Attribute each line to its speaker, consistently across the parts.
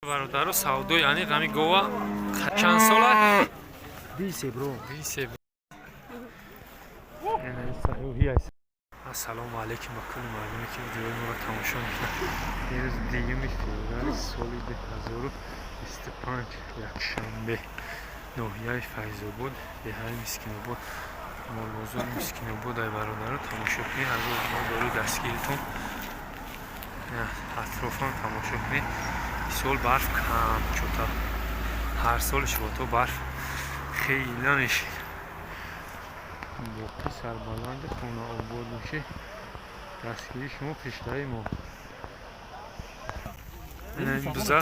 Speaker 1: Бародару, савдои аниқ ҳами гова чанд сола?
Speaker 2: Бисе, бро.
Speaker 1: Бисе. Ассалому алайкум ба кулли мардуме, ки видеои моро тамошо мекунад. Имрӯз 2 феврали соли 2025, якшанбе, ноҳияи Файзобод, деҳаи Мискинобод, молбозори Мискинобод. Ай бародаро, тамошо кунед, ҳазор мо барои дастгиритон. Атрофам тамошо кунед. Исол барф кам чота, ҳар соли шибото барф хеле мешид. Боқӣ сарбаланди хонаобод бошед. Дастгирии шумо пешраи мо. Биза,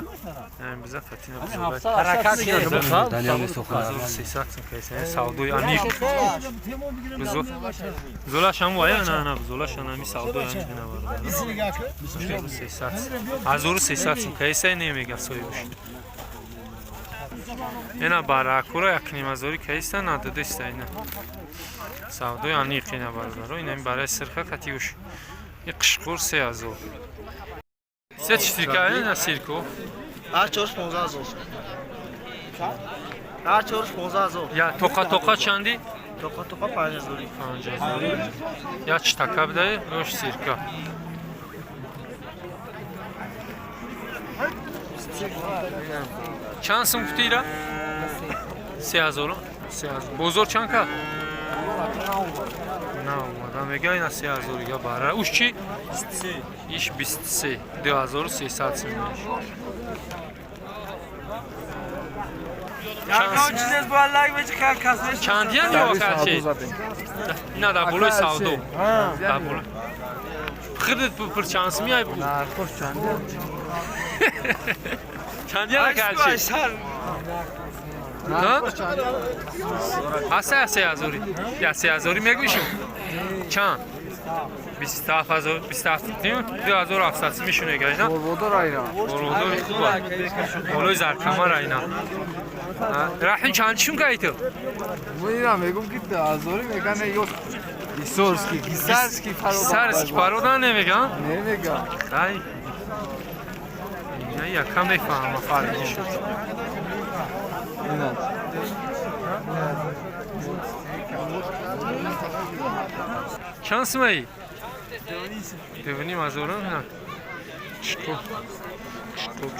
Speaker 1: биза фатина. 300 савдои аниқ. Бузолаш ҳам вая, на, на, бузолаш ҳами савдои аниқ. На, 1300 сум кайсай немега соҳибш. Ина баракура 1,5 ҳазори кайса надодеста. Ина савдои аниқ. Ина, бародаро, инами бараи сирха катиуш и қишқур 3000. Се чӣ ина сирко?
Speaker 2: Ҳар чорш 15 000. Ҳар чорш 15 000.
Speaker 1: Я тоқа тоқа чанди?
Speaker 2: Тоқа тоқа 5000.
Speaker 1: 5000. Я читака бидай рош сирка. Чанд сум гуфти ира? 3000. 3000. Бозор чанд кард? На омада мега. Ина 3000 я бара. Уш чи? Иш 23. 2300 сум. Чандиян ё качи? Ина дар болои савдо. Дар болои. Хидит пур чанд сум яй бу? Чандиян качи? Ҳаста 3000-и? Я 3000-и мегӯишум? Чанд? 27 000, 27, 2700 мишун ega ина.
Speaker 3: Борводор айна.
Speaker 1: Борводори хуба. Болои заркамар айна. Раҳим, чанд чун кай ту?
Speaker 3: Мо ина мегум, ки 2000-и меган, ё Исорский, Гисарский парода.
Speaker 1: Гисарский парода немеган?
Speaker 3: Немеган.
Speaker 1: Хай. Ина яка мефаҳма фарқи шуд.
Speaker 3: Ина.
Speaker 1: Чанд сумаи? 2,5 ҳазорам. На.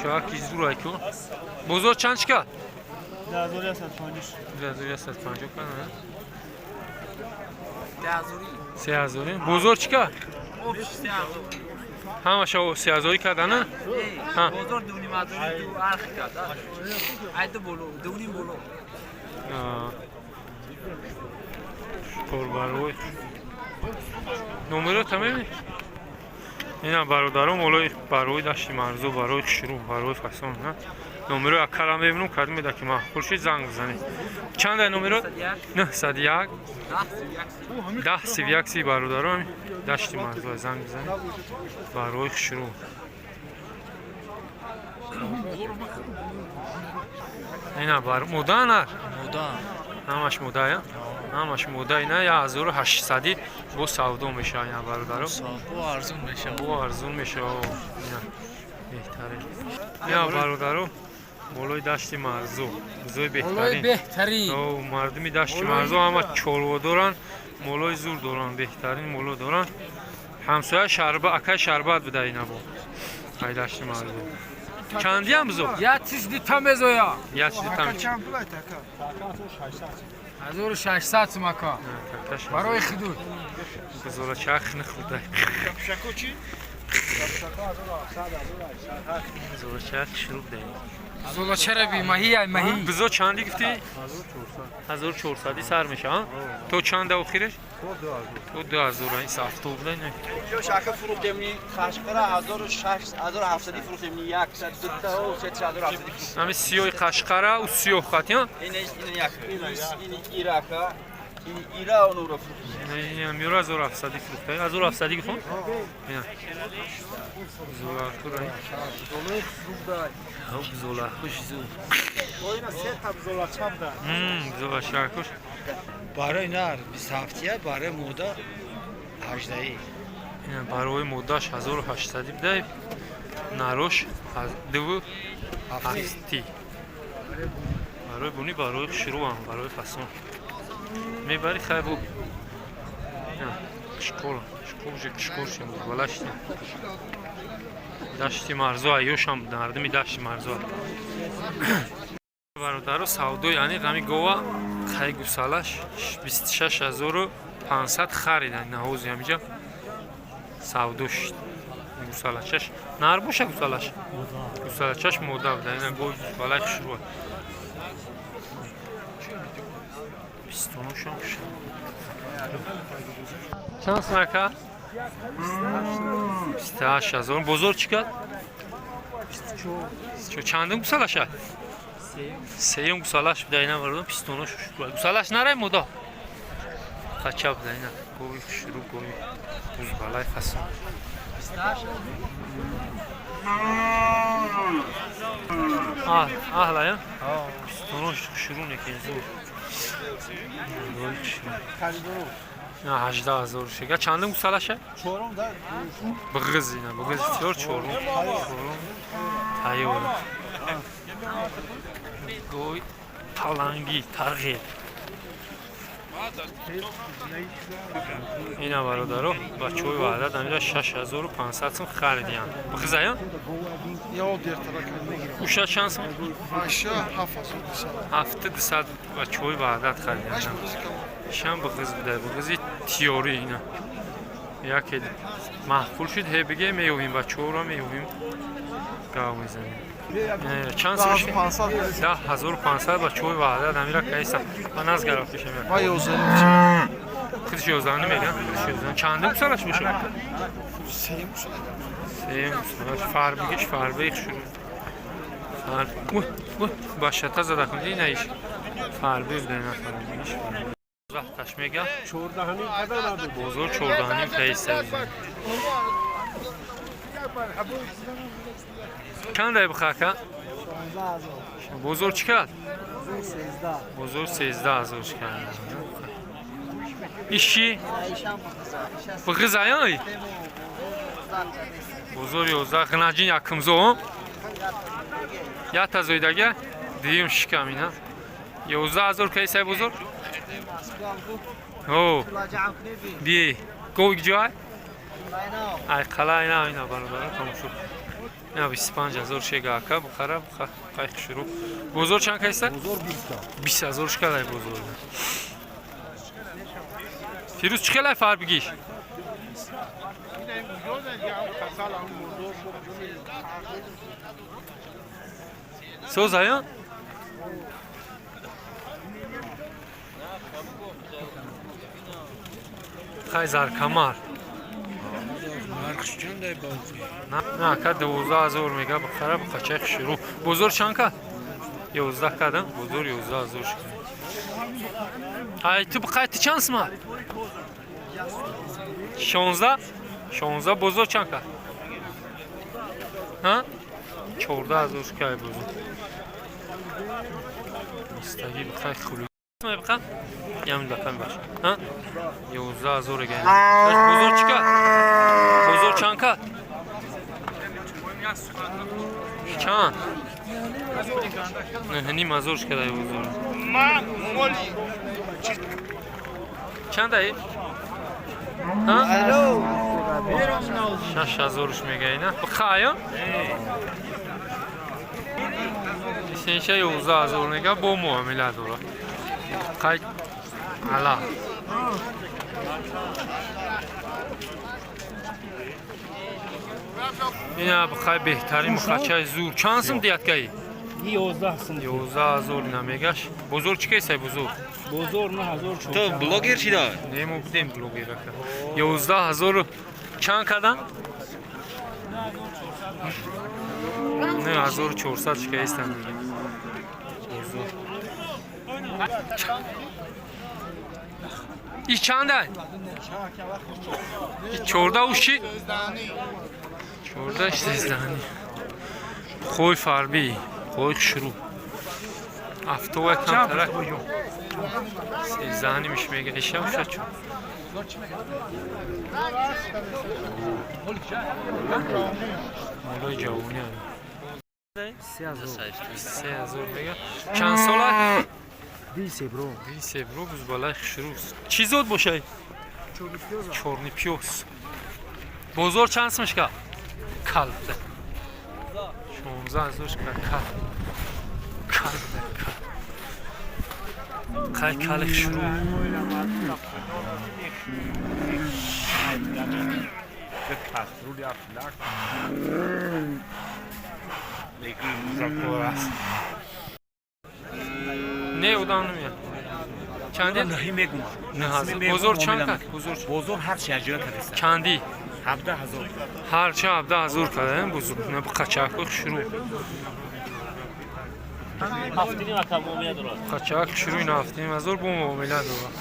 Speaker 1: Чаки зурай ку. Бозор чанд чика?
Speaker 2: 2150.
Speaker 1: 2150 кана. 3000-и. Бозор чика? Ҳамаша 3000-и кардана?
Speaker 4: Бозор 2,5 ҳазори ду арх кард. Айду боло, 2,5 боло.
Speaker 1: Корбарой. Номеро тамеми? Ина, бародарон, молои барои дашти марзу, барои хушрӯ, барои фасон, на? Номеро аккалам мебинам, кадом меда ки маъқул шид, занг бизанед. Чанд номеро? 901 10 31 30. Бародарон, дашти марзу занг бизанед. Барои хушрӯ. Ина бар мода нар?
Speaker 4: Мода.
Speaker 1: Ҳамаш мода, я? Ҳамаш мода. Ина 1800 бо савдо мешава, ина, бародаро.
Speaker 4: Бо арзун мешава.
Speaker 1: Бо арзун мешава. Ина беҳтарин. Ина, бародаро, болои дашти марзу. Бузои беҳтарин.
Speaker 4: Беҳтарин.
Speaker 1: О, мардуми дашти марзу ҳама чорво доранд, молои зур доранд, беҳтарин моло доранд. Ҳамсоя шарба, акай шарбат буда ина бо. Ай дашти марзу. Чандиям бузо?
Speaker 4: Я чиз дита мезоя.
Speaker 1: Я чиз там.
Speaker 2: Чанд пулай така?
Speaker 4: 1600 сум, ака. Барои хидуд.
Speaker 1: Бузола чах нахӯрда.
Speaker 2: Шако чи?
Speaker 1: Бузола чах шурӯъ даем.
Speaker 4: Золачара би маҳи ай маҳи.
Speaker 1: Бузо чанди гуфтӣ? 1400 сар меша, то чанда охиреш? То 2000. Ин сафто буда ина.
Speaker 5: Шака фурӯхтем, ни қашқара 1700 фурӯхтем, ни 102 та 3700 фурӯхтем.
Speaker 1: Ами сиёҳи қашқара у сиёҳ хат, я?
Speaker 5: Ин ин як ин ирака ин ира онро фурӯхтем.
Speaker 1: Ина миёра 1700 фурӯхта. 1700 гуфтам? Ина. Зола хура. Хуб, зола хуш зу.
Speaker 2: Ина се та зола чабда.
Speaker 1: Зола шакуш.
Speaker 6: Барои нар 27-я, барои мода
Speaker 2: 18.
Speaker 1: Ина барои моддаш 1800 бидай, нарош дуву ҳафти. Барои буни, барои хушрӯам, барои фасон мебари, хай бу кишкор кишкор кишкор шим балашти дашти марзо аюшам мардуми дашти марзо. Бародаро, савдои ани ғами гова қай гусалаш 26 500 харидан. Наҳози ҳамиҷа савдо шид. Гусалачаш нар боша, гусалаш, гусалачаш мода буда. Ина гови балай хушрӯа, бистунушам. Чанд сумака? 28 000. Бозор чӣ кард? Чандум гусалаша? Сеюм гусалаш буда. Ина бардом, пистонаш хушрӯа, гусалаш нарай, мода қача буда. Ина гови хушрӯ, гови бузбалай фасон. Аҳлая, пистонош хушрӯ некен, зур, гови хушрӯ. 18 000 шега. Чандум гусалаша? Бғиз, ина бғиз тиёр, чорум, чорум тайёр. Гови паланги тарғеб. Ина бародаро, бачаҳои ваҳдат амира 6500 сум харидиянд. Бғизая уша чанд сум? 7200. Бачаҳои ваҳдат харидиянд. Ишам бғиз буда, бғизи тиёрӣ. Ина яке маъқул шуд, ҳе биге, меёвем, бачаҳоро меёвем, гав мезанем. Чанд сум? 10 500. Бачаҳои ваҳдат амира кайса ман назгарав пешам. Худиш ёздаҳни меган, худиш ёздаҳ. Чандум гусалаш бошад? Сеюм гусалаш. Фарбигиш, фарбеи хушрӯ, башата зада кун. Ина иш фарбе буда, ина фарбигиш таш мега. Бозор чордаҳним кайса. Чандай бихака? Бозор чӣ кард? Бозор 13 000 кард. Иши бғизаяй, бозор 11. Ғинаҷин якумзо ята зоидага, дуюм шикам. Ина 11 000 кайсай бозор. О би гови ҷой ай қала. Ина, ина бародаро, тамошо. Ина 25 000 шега ака, бухара, қайқ шурӯ. Бозор чанд кайса? 20 000 шкалай бозор. Фирӯз, чӣ хелай фар бигиш? Созая. Хай заркамар на ака 12 000 мега, бухара, бухачай шурӯ. Бозор чанд ка? 11 кадам. Бозор 11 000. Ай ту бухай, ту чанд сма? 16, 16. Бозор чанд ка? Ҳа, 14 000 кай бозор. Мистаги бухай хулу биқа ям дафа баш. Ҳа, 11 000 ega. Бозор чӣ ка? Бозор чанд ка? Чанд? 9,5 ҳазор шкадай бозор. Чандай? 6 ҳазорш мега. Ина бихая, сенша 11 000 мега, бо муомила дора. Қай ала. Ина бихай, беҳтарин мухачаи зур. Чанд сум диядкаи?
Speaker 6: 11 сум.
Speaker 1: 11 000 намегаш. Бозор чӣ кайсай, бозор?
Speaker 6: Бозор 9400.
Speaker 5: То блогер шида?
Speaker 1: Немо будем блогерака. 11 000 чанд кадан? 9400 чӣ кайстан бозор? И чандай? И чорда уши? Чорда, сездаҳни. Хой фарбӣ, хой хушрӯ. Афтова камтарак. Сездаҳни миш мега. Иша уша чо. Молои ҷавонӣ. 3000 мега. Чанд сола?
Speaker 2: Бисебро.
Speaker 1: Бисебро, бузбалаи хушрӯ. Чӣ зод бошай? Чёрный пёс. Бозор чанд сумшка? Калбда. 16 000 шка кал. Калбда кал. Қай кали хушрӯ. Не, одам намеяд. Чанди?
Speaker 6: Наҳи мегум.
Speaker 1: 9000. Бозор чанд кард? Бозор
Speaker 6: Бозор ҳар чи аҷоя кардеста.
Speaker 1: чанди?
Speaker 6: 17 000.
Speaker 1: Ҳарча 17 000 карда, бузург. На қачакҳои хушрӯ.
Speaker 6: 7,5 ака муомила дорад.
Speaker 1: Қачак хушрӯ, ин 7,5 ҳазор бо муомила дорад.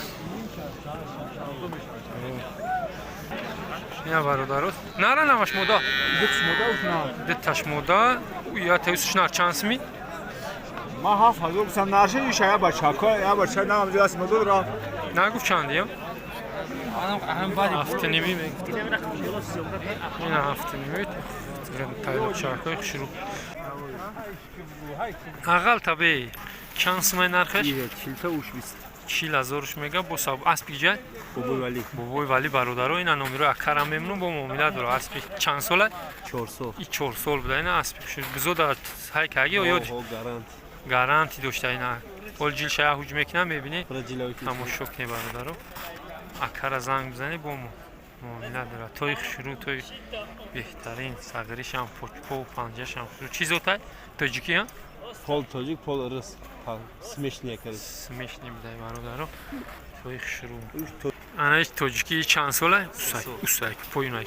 Speaker 1: Ина, бародаро. Нара намаш мода.
Speaker 3: Букс мода уш на.
Speaker 1: Диташ мода. Я теусш нар чанд сми?
Speaker 3: Ма 7000 гуфтам, нарша иша я бачака, я бача на ҳамҷо даст мадод ра.
Speaker 1: Нагуфт чанди, я? Ҳафтаними мегуфт. Ина ҳафтаними. Тайлоқчакҳои хушрӯ. Ағал табе. Чанд сумай нархаш?
Speaker 5: Чилта уш бист.
Speaker 1: 40 000-ш мега, бо саб аспи ҷай?
Speaker 5: Бобои Вали.
Speaker 1: Бобои Вали, бародаро, ина номерои акарам мемонум, бо муомила дора. Аспи чанд сола?
Speaker 5: 4 сол.
Speaker 1: И 4 сол буда, ина аспи хушрӯ. Бизо дар ҳайкаги ё
Speaker 5: Гарант.
Speaker 1: Гаранти дошта ина. Ҳол ҷилшая ҳуҷ мекунам, мебинӣ.
Speaker 5: Ҷилави.
Speaker 1: Тамошо кунед, бародаро. Акара занг бизанед, бо муомила дорад. Тои хушрӯ, тои беҳтарин, сағиришам, почпо панҷашам хушрӯ. Чӣ зотай? Тоҷикӣ, ҳа?
Speaker 5: Пол тоҷик, пол рус. Смешанный кард.
Speaker 1: Смешанный будай, бародаро. Тои хушрӯ. Ана иш тоҷикӣ чанд сола? Усай, усай, поюнай.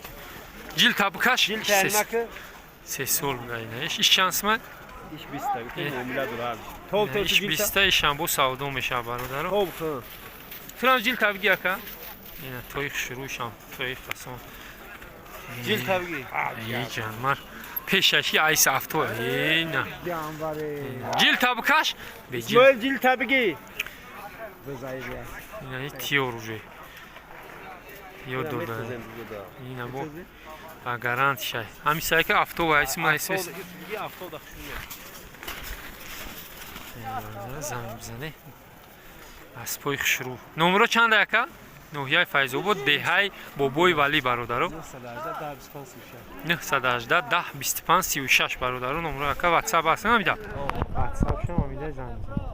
Speaker 1: Ҷил табукаш? 3 сол буда ина. Иш чанд сима?
Speaker 5: Иш биста. Муомила дорад. Тоб.
Speaker 1: Иш биста, ишам бо савдо мешавад, бародаро.
Speaker 5: Тоб.
Speaker 1: Турам ҷил табги, ака? Ина тои хушрӯшам, тои фасон.
Speaker 5: Ҷил табги.
Speaker 1: Ҷанмар пешаши айс авто ина. Ҷил табукаш? Беҷил.
Speaker 5: Ҷил табги.
Speaker 1: Ина тиёр уже. Ёд дода. Ина бо ба гарант шай. Ҳами сайка авто айс майс.
Speaker 5: Авто да хушрӯ.
Speaker 1: Занг бизане. Аспои хушрӯ. Номеро чанда, ака? Ноҳияи Файзобод, деҳаи Бобои Валӣ, бародаро. 918 10 25 36, бародаро, номеро ака. Ватсап аст, намида? Ватсап шам амида, занг бизан.